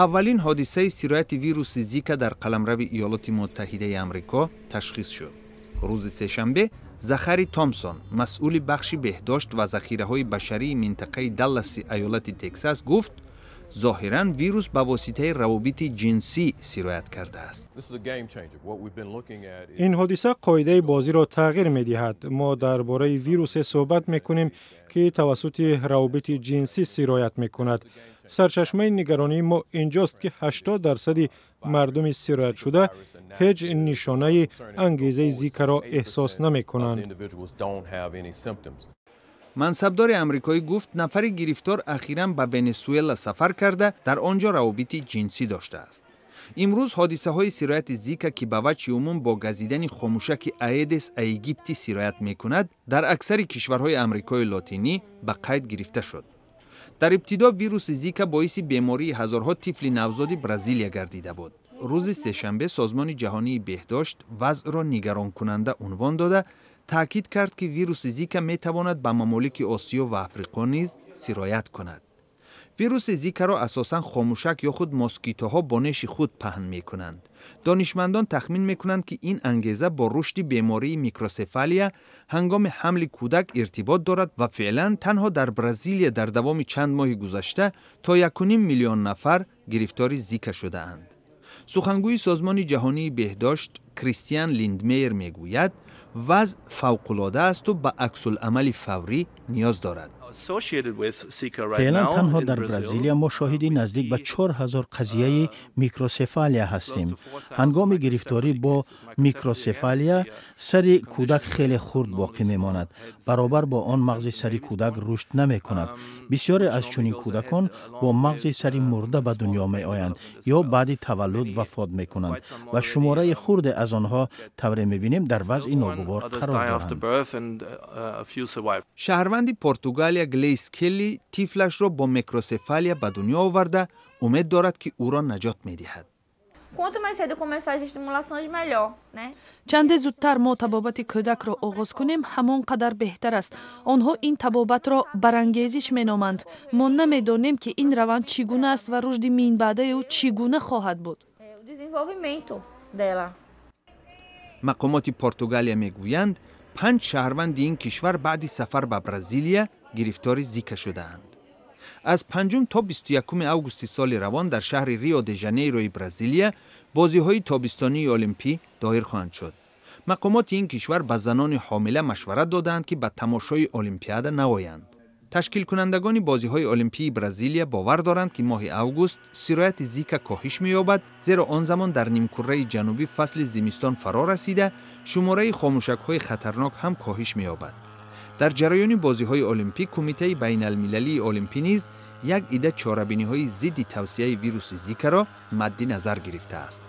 Аввалин ҳодисаи сирояти вируси Зика дар қаламрави Иёлоти Муттаҳидаи Амрико ташхис шуд. Рӯзи сешанбе Захари Томсон, масъули бахши беҳдошт ва захираҳои башарии минтақаи Далласи аёлати Тексас, гуфт, зоҳиран вирус ба воситаи равобити ҷинсӣ сироят кардааст. Ин ҳодиса қоидаи бозиро тағйир медиҳад. Мо дар бораи вирусе суҳбат мекунем, ки тавассути равобити ҷинсӣ сироят мекунад. Сарчашмаи нигаронии мо инҷост, ки 80 дарсади мардуми сироятшуда ҳеҷ нишонаи ангезаи Зикаро эҳсос намекунанд. Мансабдори амрикоӣ гуфт, нафари гирифтор ахиран ба Венесуэла сафар карда, дар он ҷо равобити ҷинсӣ доштааст. Имрӯз ҳодисаҳои сирояти Зика, ки ба ваҷҳи умум бо газидани хомӯшаки Аедес аегипти сироят мекунад, дар аксари кишварҳои Амрикои Лотинӣ ба қайд гирифта шуд. Дар ибтидо вируси Зика боиси бемории ҳазорҳо тифли навзоди Бразилия гардида буд. Рӯзи сешанбе Созмони ҷаҳонии беҳдошт вазъро нигаронкунанда унвон дода, таъкид кард, ки вируси Зика метавонад ба мамолики Осиё ва Африқо низ сироят кунад. Вируси Зикаро асосан хомӯшак ё худ москитоҳо бо неши худ паҳн мекунанд. Донишмандон тахмин мекунанд, ки ин ангеза бо рушди бемории микросефалия ҳангоми ҳамли кӯдак иртибот дорад ва феълан танҳо дар Бразилия дар давоми чанд моҳи гузашта то 1,5 миллион нафар гирифтори Зика шудаанд. Сухангӯи Созмони ҷаҳонии беҳдошт Кристиан Линдмейер мегӯяд, вазъ фавқулода асту ба аксуламали фаврӣ ниёз дорад. Феълан танҳо дар Бразилия мо шоҳиди наздик ба 4000 қазияи микросефалия ҳастем. Ҳангоми гирифторӣ бо микросефалия сари кӯдак хеле хурд боқӣ мемонад. Баробар бо он, мағзи сари кӯдак рушд намекунад. Бисёре аз чунин кӯдакон бо мағзи сари мурда ба дунё меоянд ё баъди таваллуд вафот мекунанд ва шумораи хурде аз онҳо, тавре мебинем, дар вазъи ногувор қарор доранд. Шаҳрванди Португалия Глейс Келли тифлашро бо микросефалия ба дунё оварда, умед дорад, ки ӯро наҷот медиҳад. Quanto mais cedo começar as estimulações, melhor, né? Чанде зудтар мо табобати кӯдакро оғоз кунем, ҳамон қадар беҳтар аст. Онҳо ин табобатро барангезиш меноманд. Мо намедонем, ки ин раванд чӣ гуна аст ва рушди минбаъдаи ӯ чӣ гуна хоҳад буд. O desenvolvimento dela. Мақомоти Португалия мегӯянд, панҷ шаҳрванди ин кишвар баъди сафар ба Бразилия гирифтори Зика шудаанд. Аз 5 то 21 августи соли равон дар шаҳри Рио де Жанейрои Бразилия бозиҳои тобистонии олимпӣ доир хоҳанд шуд. Мақомоти ин кишвар ба занони ҳомила машварат додаанд, ки ба тамошои олимпиада наоянд. Ташкилкунандагони бозиҳои олимпии Бразилия бовар доранд, ки моҳи август сирояти Зика коҳиш меёбад, зеро он замон дар нимкурраи ҷанубӣ фасли зимистон фаро расида, шумораи хомӯшакҳои хатарнок ҳам коҳиш меёбад. Дар ҷараёни бозиҳои олимпӣ Кумитаи байналмилалии олимпӣ низ як ида чорабиниҳои зидди тавсияи вируси Зикаро мадди назар гирифтааст.